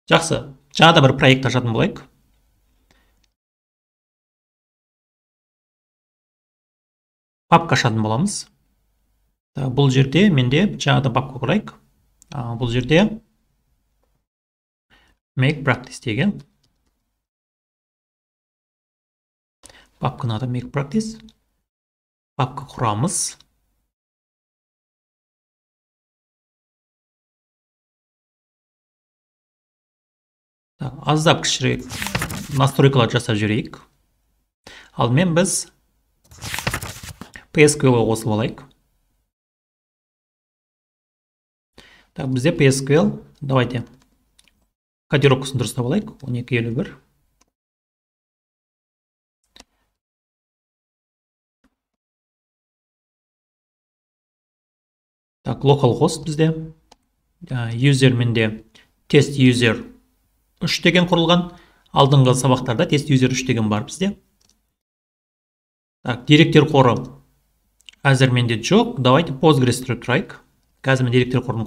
Жақсы, жаңадан бір проект ашатын болайық. Папка ашатын боламыз. Бұл жерде менде жаңадан папка құрайық. Бұл жерде make practice деген. Папканы аты make practice. Папка құрамыз. Так, аздап кішірек настройкалар жасап жіберейік. Алдымен біз PSQL-ға қосып алайық. Так, бізде PSQL, давайте кодировкасын дұрыстап алайық. 1251. Так, localhost бізде. User менде test user 3 деген құрылған. Алдыңғы сабақтарда тест user 3 деген бар бізде. Так, деректер қоры әзір менде жоқ. Давайте Postgres түріп тұрайық. Қазір мен деректер қорын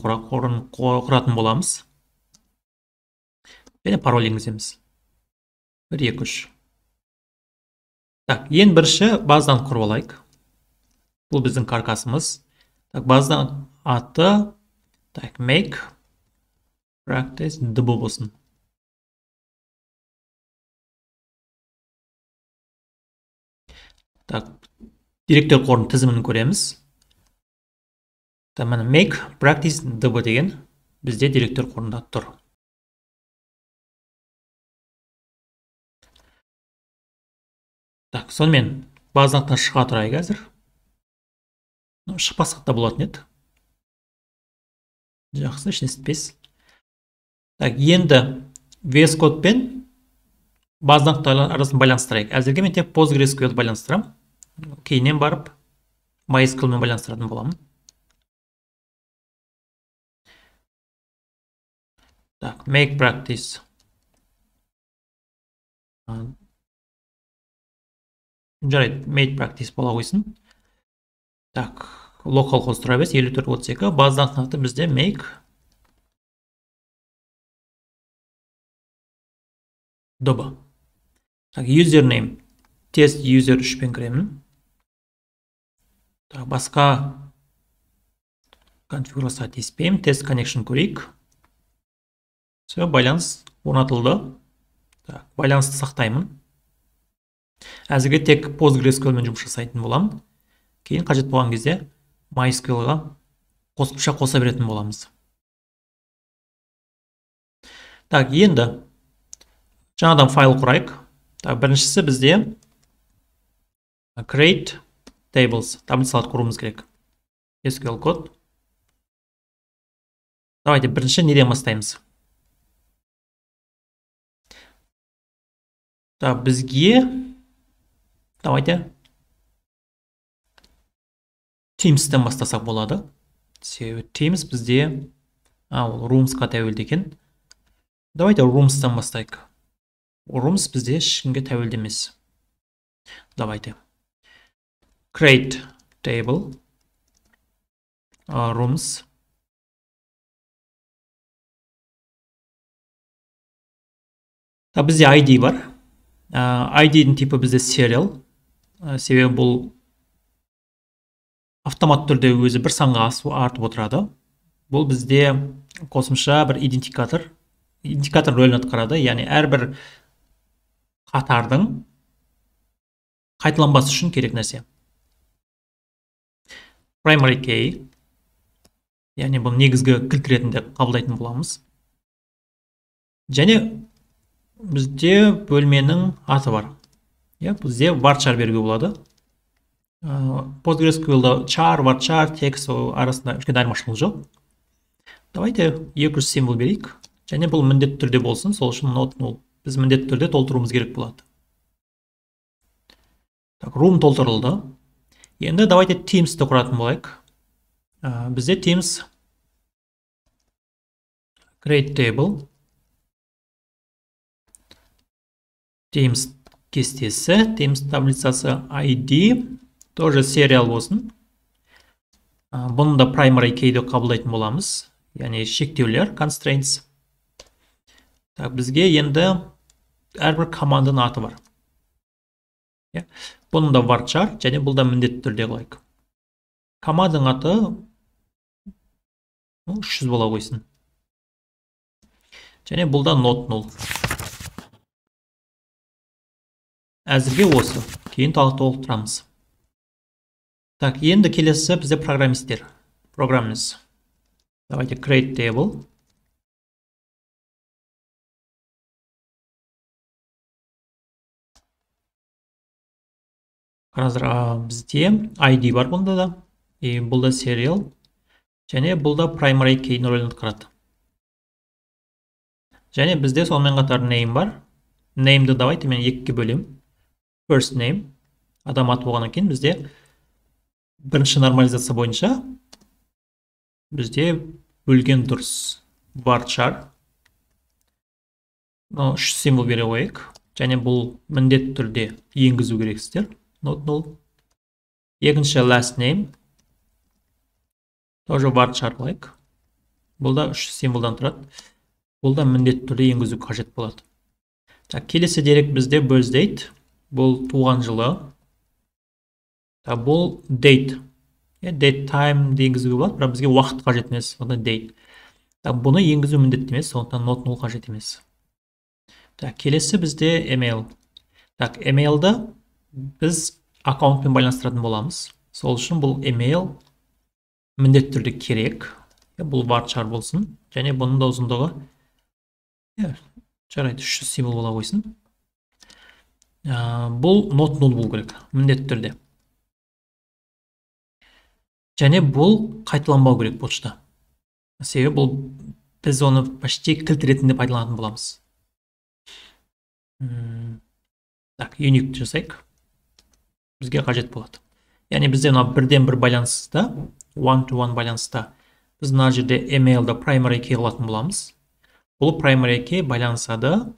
құратын боламыз. Және пароль енгіземіз. 1, 2, 3. Так, ең бірінші базаны құрып алайық. Бұл біздің каркасымыз. Так, базаның аты так, make practice db болсын. Так, деректер қорының тізімін көреміз. Так, міне make practice db деген бізде деректер қорында тұр. Так, сонымен базалықтан шыға тұрайық әзір. Шықпасақ та болатын еді. Жақсы, ештеңе етпес. Так, енді VS Code пен базалықтар арасын байланыстырайық. Әзірге мен тек PostgreSQL байланыстырамын. Кейіннен барып MySQL-мен байланыстыратын боламын. Так, make practice. Жарайды, make practice бола қойсын. Так, localhost тұра берсін, 5432. Базаның аты бізде make db. Так, username test user 3-пен кіремін. Так, басқа конфигурацияға тиіспеймін. Тест connection көрейік. Все, байланыс орнатылды. Так, байланысты сақтаймын. Әзірге тек PostgreSQL-мен жұмыс жасайтын боламын. Кейін қажет болған кезде MySQL-ға қосымша қоса беретін боламыз. Так, енді жаңадан файл құрайық. Так, біріншісі бізде create tables, таблицалар құруымыз керек. SQL код. Давайте бірінші неден бастаймыз? Так, бізге давайте Teams-тен бастасақ болады. Себебі Teams бізде ол Rooms-қа тәуелді екен. Давайте Rooms-тан бастайық. Rooms бізде ешкімге тәуелді емес. Давайте create table rooms. Так, бізде ID бар. ID-дің типі бізде serial. Себебі бұл автомат түрде өзі бір санға артып отырады. Бұл бізде қосымша бір идентификатор, идентификатор рөлін атқарады. Яғни әрбір қатардың қайталанбасы үшін керек нәрсе. Primary key, яғни бұл негізгі кілт ретінде қабылдайтын боламыз. Және бізде бөлменің аты бар. Иә, бізде varchar беруге болады. PostgreSQL-да char, varchar, text арасында үлкен айырмашылық жоқ. Давайте 200 символ берейік. Және бұл міндетті түрде болсын, сол үшін not null. Біз міндетті түрде толтыруымыз керек болады. Так, room толтырылды. Енді давайте Teams-ті құратын болайық. Бізде Teams create table Teams кестесі, Teams таблицасы ID тоже serial болсын. Бұны да primary key деп қабылдайтын боламыз. Яғни шектеулер, constraints. Так, бізге енді әрбір команданың аты бар. Иә. Бұның да varchar және бұл да міндетті түрде қылайық. Команданың аты 300 бола қойсын. Және бұл да not null. Әзірге осы. Кейін толықтырамыз. Так, енді келесі бізде программисттер. Программист. Давайте create table. Қараңыздар, бізде ID бар бұнда да. И бұл да serial. Және бұл да primary key рөлін атқарады. Және бізде сонымен қатар name бар. Name'ді давайте мен екіге бөлемін. First name. Адам аты болғаннан кейін бізде бірінші нормализация бойынша бізде бөлген дұрыс varchar. 3 символ бере қояйық. Және бұл міндетті түрде енгізу керексіздер. Not null. Екінші last name. Тоже varchar қылайық. Бұл да 3 символдан тұрады. Бұл да міндетті түрде енгізу қажет болады. Так, келесі дерек бізде birth date. Бұл туған жылы. Так, бұл date. Date time енгізуге болады, бірақ бізге уақыт қажет емес, онда date. Так, бұны енгізу міндетті емес, сондықтан not null қажет емес. Так, келесі бізде email. Так, emailді біз аккаунтпен байланыстыратын боламыз. Сол үшін бұл email міндетті түрде керек. Бұл varchar болсын. Және бұның да ұзындығы жарайды, 300 символ бола қойсын. Бұл not null болу керек, міндетті түрде. Және бұл қайталанбау керек почта. Себебі бұл біз оны почти кілт ретінде пайдаланатын боламыз. Так, unique жасайық. Бізге қажет болады. Яғни бізде мына бірден бір байланыста, one to one байланыста біз мына жерде emailді primary key қылатын боламыз. Бұл primary key байланысады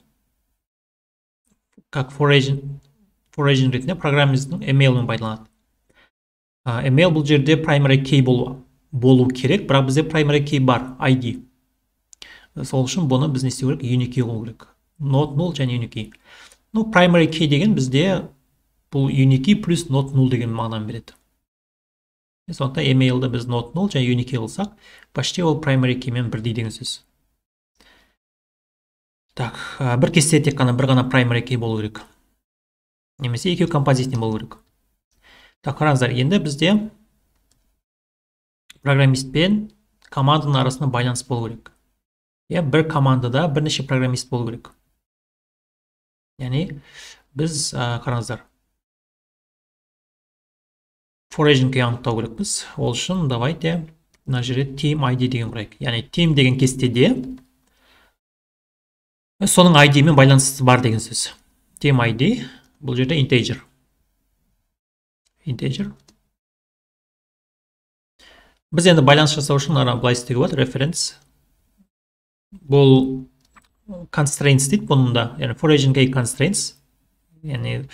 как foreign ретінде программисттің email'ін пайдаланады. Email бұл жерде primary key болу керек, бірақ бізде primary key бар, ID. Сол үшін бұны біз не істеу керек? Unique key қылу керек. Not null және unique key. Ну, primary key деген бізде бұл unique key плюс not null деген мағынаны береді. Сондықтан emailді біз not null және unique key қылсақ, почти ол primary key мен бірдей деген сөз. Так, бір кесте тек қана бір ғана primary key болу керек. Немесе екеуі композитный болу керек. Так, қараңыздар, енді бізде программист пен команданың арасында байланыс болу керек. Иә, бір командада бірнеше программист болу керек. Яғни біз, қараңыздар, foreign key анықтау керекпіз. Ол үшін давайте мына жерде team ID деген құрайық. Яғни team деген кестеде соның ID мен байланысы бар деген сөз. Team ID бұл жерде integer. Integer. Біз енді байланыс жасау үшін ана былай істеуге болады. Reference. Бұл constraints дейді бұның да. Яғни foreign key constraints. Яғни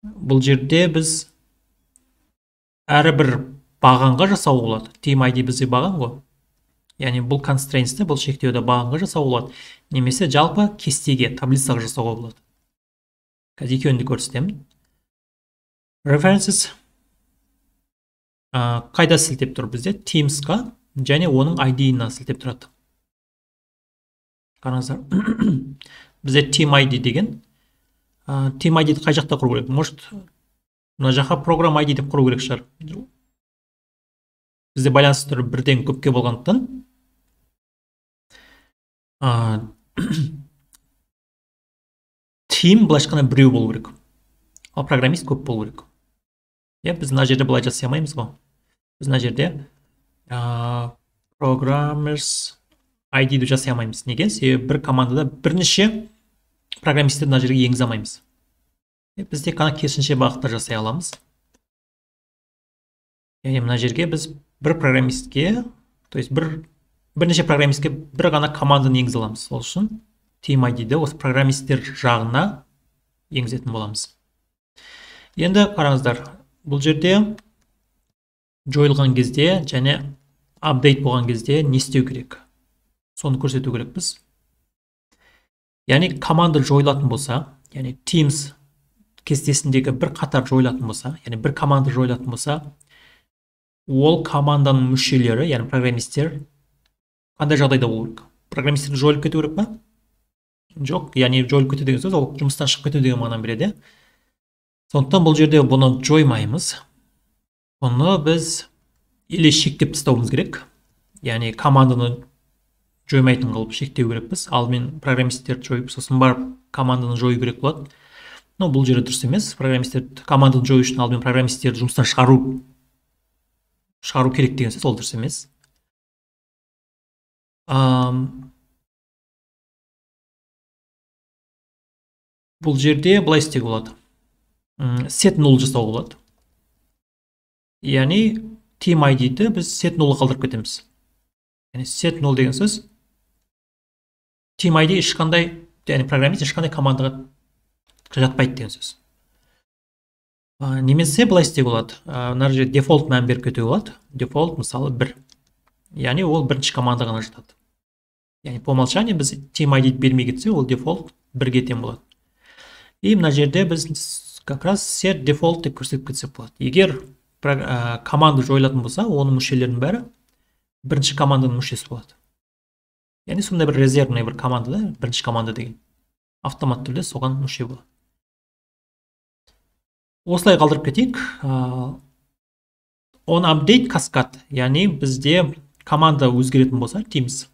бұл жерде біз әрбір бағанға жасауға болады. Team ID бізде баған ғой. Яғни бұл constraints'ті, бұл шектеуді бағанға жасауға болады. Немесе жалпы кестеге, таблицаға жасауға болады. Қазір екеуін де көрсетемін. References қайда сілтеп тұр бізде? Teams'қа және оның ID-ына сілтеп тұрады. Қараңыздар. Бізде Team ID деген. Team ID-ді қай жақта құру керек? Может, мына жаққа program ID деп құру керек шығар. Бізде байланыс түрі бірден көпке болғандықтан team былайша айтқанда біреу болу керек. Ал программист көп болу керек. Иә, біз мына жерде былай жасай алмаймыз ғой. Біз мына жерде programmers ID деп жасай алмаймыз. Неге? Себебі бір командада бірнеше программисттерді мына жерге енгізе алмаймыз. Біз тек қана керісінше бағытта жасай аламыз. Яғни мына жерге біз бір программистке, то есть бірнеше программистке бір ғана команданы енгізе аламыз. Сол үшін Team ID-ді осы программисттер жағына енгізетін боламыз. Енді қараңыздар, бұл жерде жойылған кезде және апдейт болған кезде не істеу керек? Соны көрсету керекпіз. Яғни команда жойылатын болса, яғни Teams кестесіндегі бір қатар жойылатын болса, яғни бір команда жойылатын болса, ол команданың мүшелері, яғни программисттер қандай жағдайда болу керек? Программисттер жойылып кету керек па? Жоқ, яғни жойылып кету деген сөз ол жұмыстан шығып кету деген мағынаны береді. Сондықтан бұл жерде бұны жоймаймыз. Бұны біз или шектеп тастауымыз керек. Яғни команданы жоймайтын қылып шектеу керекпіз. Ал мен программисттерді жойып, сосын барып команданы жою керек болады. Но бұл жерде дұрыс емес. Программисттер команданы жою үшін алдымен программисттерді жұмыстан шығару керек деген сөз, ол дұрыс емес. Бұл жерде былай істеуге болады. Set null жасауға болады. Яғни team ID-ді біз set null қалдырып кетеміз. Яғни set null деген сөз team ID ешқандай, яғни программист ешқандай командаға жатпайды деген сөз. Немесе былай істеуге болады. Мына жерде дефолт мән беріп кетуге болады. Дефолт мысалы 1. Яғни ол бірінші командаға ғана жатады. Яғни по умолчанию біз team ID бермей кетсе, ол дефолт 1-ге тең болады. И мына жерде біз как раз set default деп көрсетіп кетсек болады. Егер команда жойылатын болса, оның мүшелерінің бәрі бірінші команданың мүшесі болады. Яғни сондай бір резервный бір команда да, бірінші команда деген автомат түрде соған мүше болады. Осылай қалдырып кетейік. On update каскад, яғни бізде команда өзгеретін болса, Teams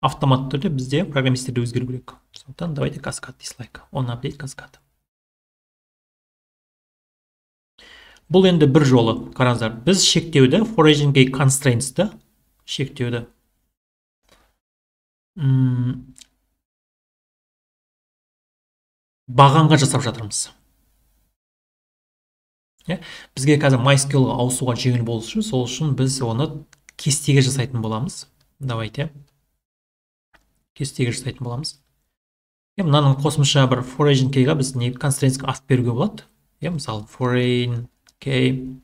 автомат түрде бізде программисттер де өзгеру керек. Сондықтан давайте каскад дизлайк. On update каскад. Бұл енді бір жолы, қараңыздар, біз шектеуді foreign key constraints-ті шектеуді бағанға жасап жатырмыз. Бізге қазір MySQL-ға ауысуға жеңіл болу үшін, сол үшін біз оны кестеге жасайтын боламыз. Давайте кестеге жасайтын боламыз. Мынаның қосымша бір foreign key-ға біз не constraints-қа ат беруге болады. Мысалы foreign key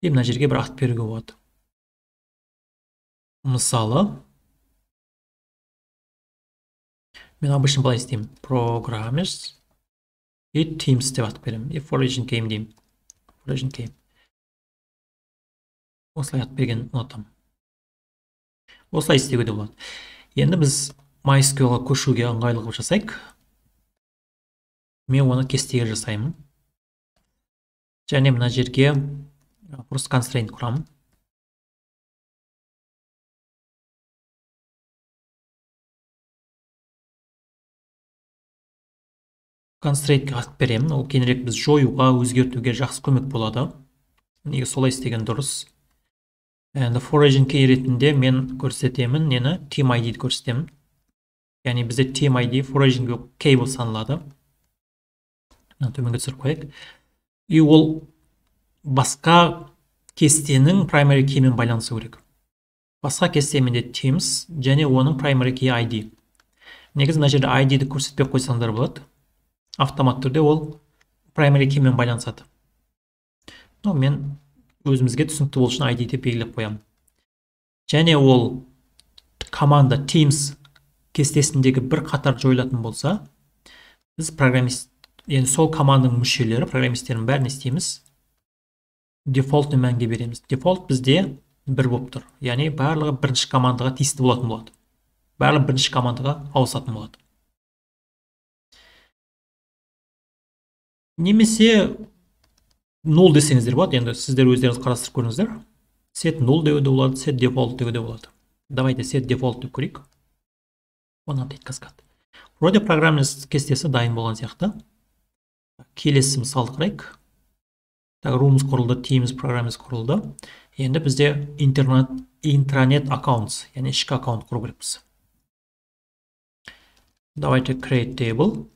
и мына жерге бір ат беруге болады. Мысалы, мен обычно былай істеймін. Programmers и Teams деп ат беремін. И foreign key деймін. Foreign key. Осылай ат берген ұнатамын. Осылай істеуге де болады. Енді біз MySQL-ға көшуге ыңғайлы қылып жасайық. Мен оны кестеге жасаймын. Және мына жерге просто constraint құрамын. Constraint-ке ат беремін. Ол кейінірек біз жоюға, өзгертуге жақсы көмек болады. Неге солай істеген дұрыс. Енді foreign key ретінде мен көрсетемін, нені? Team ID-ді көрсетемін. Яғни бізде Team ID foreign key болып саналады. Мына төменге түсіріп қояйық. И ол басқа кестенің primary key-мен байланысу керек. Басқа кесте менде Teams және оның primary key ID. Негізі мына жерде ID-ді көрсетпей қойсаңдар болады. Автомат түрде ол primary key-мен байланысады. Но мен өзімізге түсінікті болу үшін ID деп белгілеп қоямын. Және ол команда Teams кестесіндегі бір қатар жойылатын болса, біз программист, енді сол команданың мүшелері, программистердің бәрін істейміз. Дефолтный мәнге береміз. Дефолт бізде 1 болып тұр. Яғни барлығы бірінші командаға тиісті болатын болады. Барлығы бірінші командаға ауысатын болады. Немесе 0 десеңіздер болады. Енді сіздер өздеріңіз қарастырып көріңіздер. Set 0 деуге де болады, set default деуге де болады. Давайте set default деп көрейік. On update каскад. Вроде программист кестесі дайын болған сияқты. Келесі мысалды қарайық. Так, Rooms құрылды, Teams программист құрылды. Енді бізде intranet accounts, яғни ішкі аккаунт құру керекпіз. Давайте create table.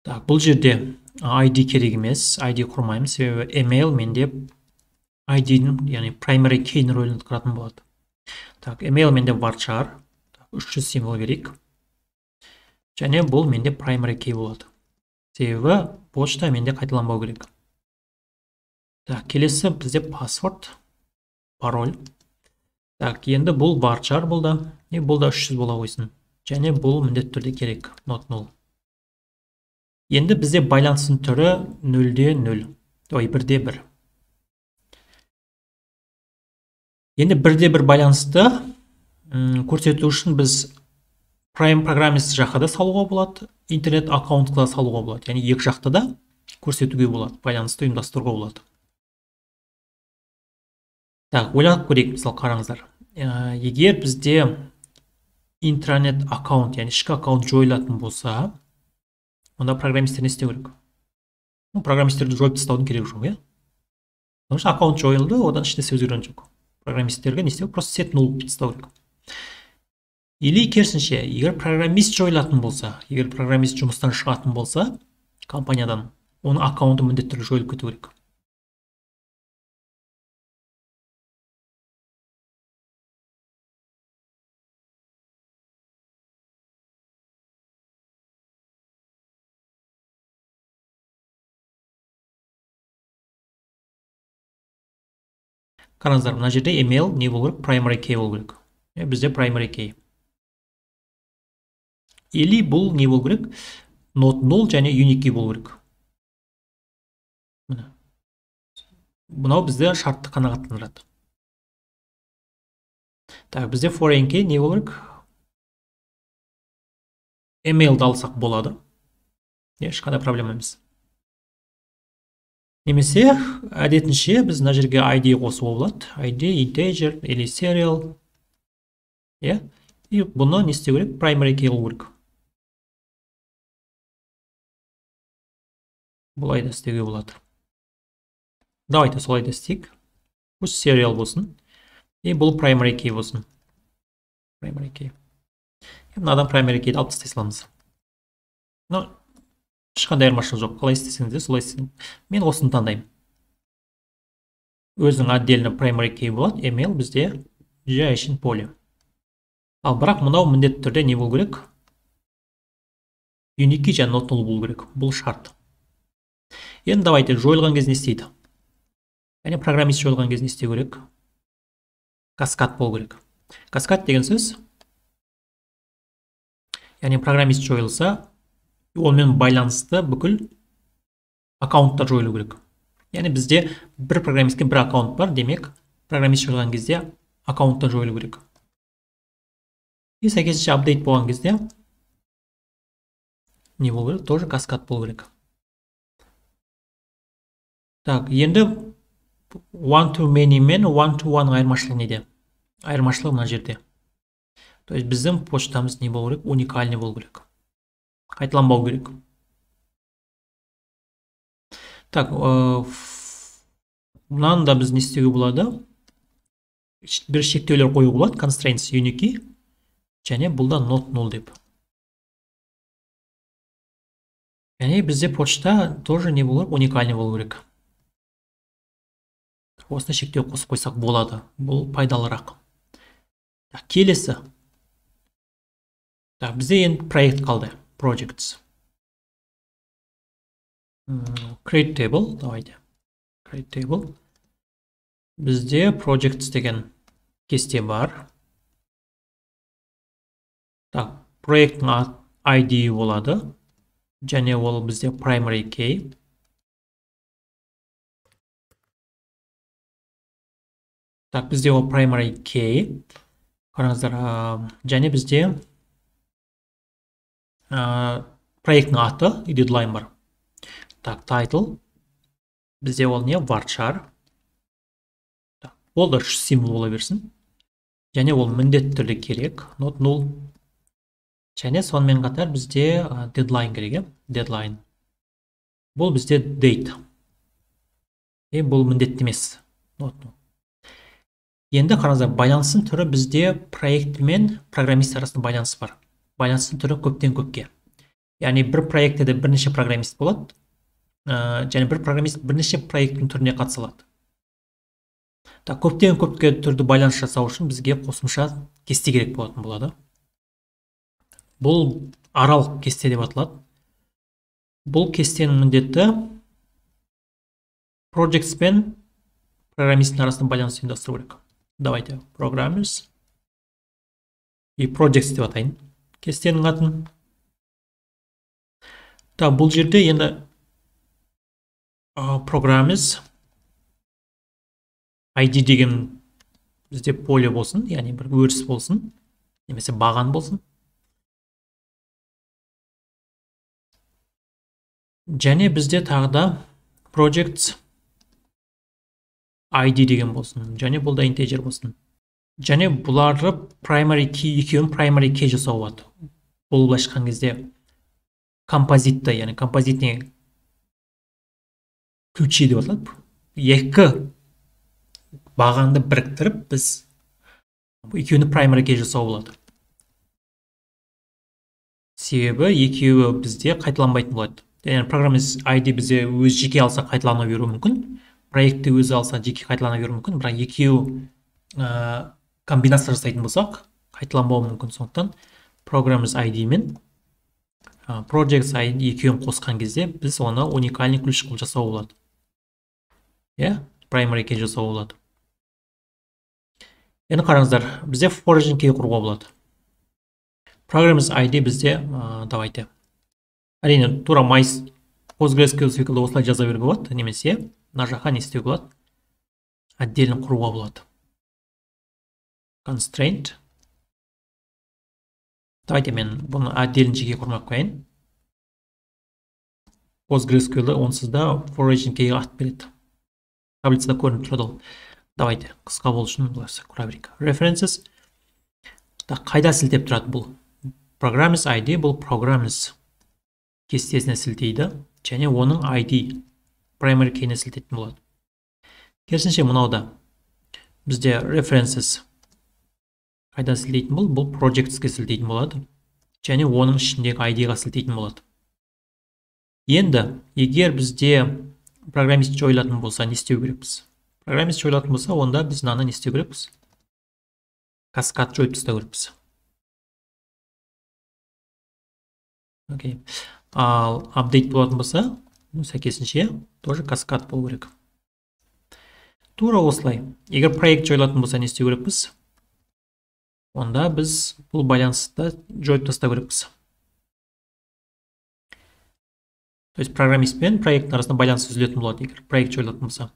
Так, бұл жерде ID керек емес, ID құрмаймыз, себебі email менде ID-ның, яғни primary key-ның рөлін атқаратын болады. Так, email менде varchar, 300 символ берейік. Және бұл менде primary key болады. Себебі почта менде қайталанбау керек. Так, келесі бізде password, пароль. Так, енді бұл varchar болды. И бұл да 300 бола қойсын. Және бұл міндетті түрде керек, not null. Енді бізде байланыстың түрі 0-де 0. Ой, 1-де 1. Енді 1-де 1 байланысты көрсету үшін біз Prime программист жаққа да салуға болады, интернет аккаунтқа да салуға болады. Яғни екі жақта да көрсетуге болады, байланысты ұйымдастыруға болады. Так, ойланып көрейік, мысалы қараңыздар. Егер бізде интернет аккаунт, яғни ішкі аккаунт жойылатын болса, онда программисттер не істеу керек? Ну, программисттерді жойып тастаудың керегі жоқ, иә? Потому что аккаунт жойылды, одан ешнәрсе өзгерген жоқ. Программисттерге не істеу? Просто set null тастау керек. Или керісінше, егер программист жойылатын болса, егер программист жұмыстан шығатын болса, компаниядан, оның аккаунты міндетті түрде жойылып кету керек. Қараңыздар, мына жерде email не болу керек? Primary key болу керек. Бізде primary key. Или бұл не болу керек? Not null және unique key болу керек. Міне. Мынау бізде шартты қанағаттандырады. Так, бізде foreign key не болу керек? Email-ді алсақ болады. Ешқандай проблема емес. Немесе әдетінше біз мына жерге ID қосуға болады. ID, integer или serial. Иә? И бұны не істеу керек? Primary key қылу керек. Бұлай да істеуге болады. Давайте солай да істейік. Пусть serial болсын. И бұл primary key болсын. Primary key. Мынадан primary keyді алып тастай саламыз. Но ешқандай айырмашылық жоқ. Қалай істесеңіз де солай істеңіз. Мен осыны таңдаймын. Өзінің отдельно primary key болады. Email бізде жай үшін поле. Ал бірақ мынау міндетті түрде не болу керек? Unique key және not null болу керек. Бұл шарт. Енді давайте жойылған кезде не істейді? Яғни программист жойылған кезде не істеу керек? Каскад болу керек. Каскад деген сөз, яғни программист жойылса, онымен байланысты бүкіл аккаунттар жойылу керек. Яғни бізде бір программистке бір аккаунт бар, демек программист жойылған кезде аккаунттар жойылу керек. И сәйкесінше апдейт болған кезде не болу керек? Тоже каскад болу керек. Так, енді one to many мен one to one айырмашылығы неде? Айырмашылығы мына жерде. То есть біздің почтамыз не болу керек? Уникальный болу керек. Қайталанбау керек. Так, мынаны да біз не істеуге болады? Бір шектеулер қоюға болады. Constraints unique және бұл да not null деп. Яғни бізде почта тоже не болу керек? Уникальный болу керек. Осыны шектеу қосып қойсақ болады. Бұл пайдалырақ. Так, келесі. Так, бізде енді проект қалды. Projects. Create table. Давайте. Create table. Бізде projects деген кесте бар. Так, проекттің ID болады. Және ол бізде primary key. Так, бізде ол primary key. Қараңыздар, және бізде проекттің аты и deadline бар. Так, title. Бізде ол не? Varchar. Так, ол да 3 символ бола берсін. Және ол міндетті түрде керек. Not null. Және сонымен қатар бізде deadline керек, deadline. Бұл бізде date. И бұл міндетті емес. Not null. Енді қараңыздар, байланыстың түрі бізде проект мен программист арасында байланыс бар. Байланыстың түрі көптен көпке. Яғни бір проектіде бірнеше программист болады, және бір программист бірнеше проекттің түріне қатыса алады. Так, көптен көпке түрді байланыс жасау үшін бізге қосымша кесте керек болатын болады. Бұл аралық кесте деп аталады. Бұл кестенің міндеті projects пен Программисттің арасында байланыс ұйымдастыру керек. Давайте programmers и projects деп атайын кестенің атын. Так, бұл жерде енді programmers ID деген бізде поле болсын, яғни бір өріс болсын, немесе баған болсын. Және бізде тағы да projects ID деген болсын, және бұл да integer болсын. Және бұларды primary key, екеуін primary key жасауға болады. Бұл былайша айтқан кезде композитті, яғни композитный ключи деп аталады. Екі бағанды біріктіріп біз екеуini primary key жасауға болады. Себебі екеуі бізде қайталанбайтын болады. Яғни программист ID бізде өз жеке алса қайталана беруі мүмкін, проектті өзі алса жеке қайталана беруі мүмкін, бірақ екеуі комбинация жасайтын болсақ қайталанбауы мүмкін. Сондықтан программист ID мен projects ID екеуін қосқан кезде біз оны уникальный ключ қылып жасауға болады. Иә, primary key жасауға болады. Енді қараңыздар, бізде foreign key құруға болады. Программист ID бізде, давайте. Әрине, тура PostgreSQL секілді осылай жаза беруге болады, немесе мына жаққа не істеуге болады? Отдельно құруға болады. Constraint. Давайте мен бұны отдельно жеке құрмай қояйын. PostgreSQL-ді онсыз да foreign key-ге ат береді. Таблицада көрініп тұрады ол. Давайте қысқа болу үшін былай құра берейік. References. Так, қайда сілтеп тұрады бұл? Programmers ID бұл programmers кестесіне сілтейді және оның ID primary key-не сілтейтін болады. Керісінше мынауда бізде references қайда сілтейтін бұл? Бұл projects-ке сілтейтін болады және оның ішіндегі ID-ға сілтейтін болады. Енді егер бізде программист жойылатын болса, не істеу керекпіз? Программист жойылатын болса, онда біз мынаны не істеу керекпіз? Каскад жойып тастау керекпіз. Окей. Ал апдейт болатын болса, сәйкесінше тоже каскад болу керек. Тура осылай. Егер проект жойылатын болса, не істеу керекпіз? Онда біз бұл байланысты жойып тастау керекпіз. То есть программист пен проекттің арасында байланыс үзілетін болады, егер проект жойылатын болса.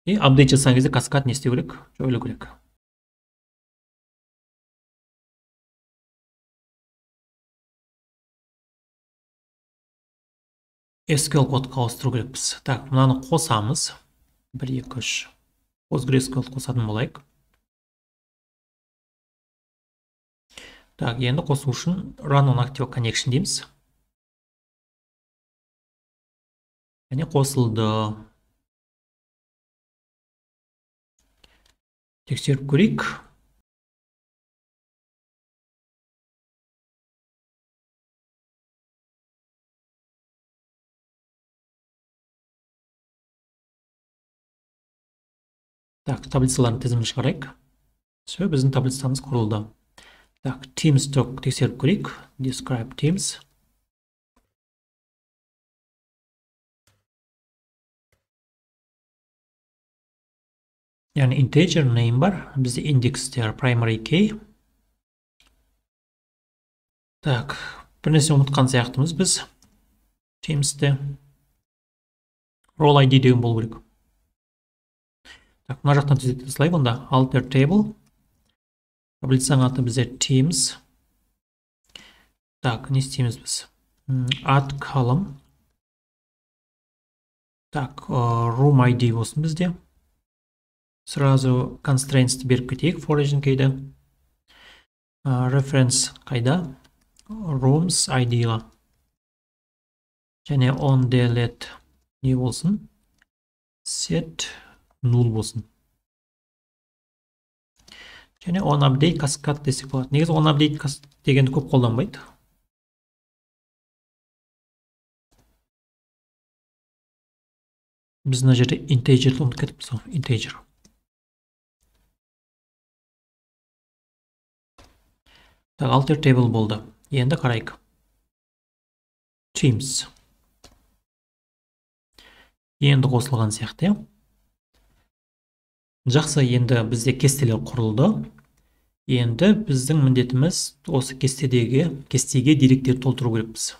И апдейт жасаған кезде каскад не істеу керек? Жойылу керек. SQL кодқа ауыстыру керекпіз. Так, мынаны қосамыз. 1, 2, 3. PostgreSQL қосатын болайық. Так, енді қосу үшін run on active connection дейміз. Және қосылды. Тексеріп көрейік. Так, таблицалардың тізімін шығарайық. Все, біздің таблицамыз құрылды. Так, Teams тексеріп көрейік. Describe Teams. Яғни integer name бар. Бізде индекстер primary key. Так, бір нәрсе ұмытқан сияқтымыз біз. Teams'те role ID деген болу керек. Так, мына жақтан түзете салайық онда. Alter table. Таблицаның аты бізде Teams. Так, не істейміз біз? Add column. Так, room ID болсын бізде. Сразу constraints-ті беріп кетейік foreign key-ді. Reference қайда? Rooms ID-ға. Және on delete не болсын? Set null болсын. Және on update каскад десек болады. Негізі on update дегенді көп қолданбайды. Біз мына жерде integerді ұмытып кетіппіз ғой. Integer. Так, alter table болды. Енді қарайық. Teams. Енді қосылған сияқты, иә. Жақсы, енді бізде кестелер құрылды. Енді біздің міндетіміз осы кестедегі кестеге деректер толтыру керекпіз.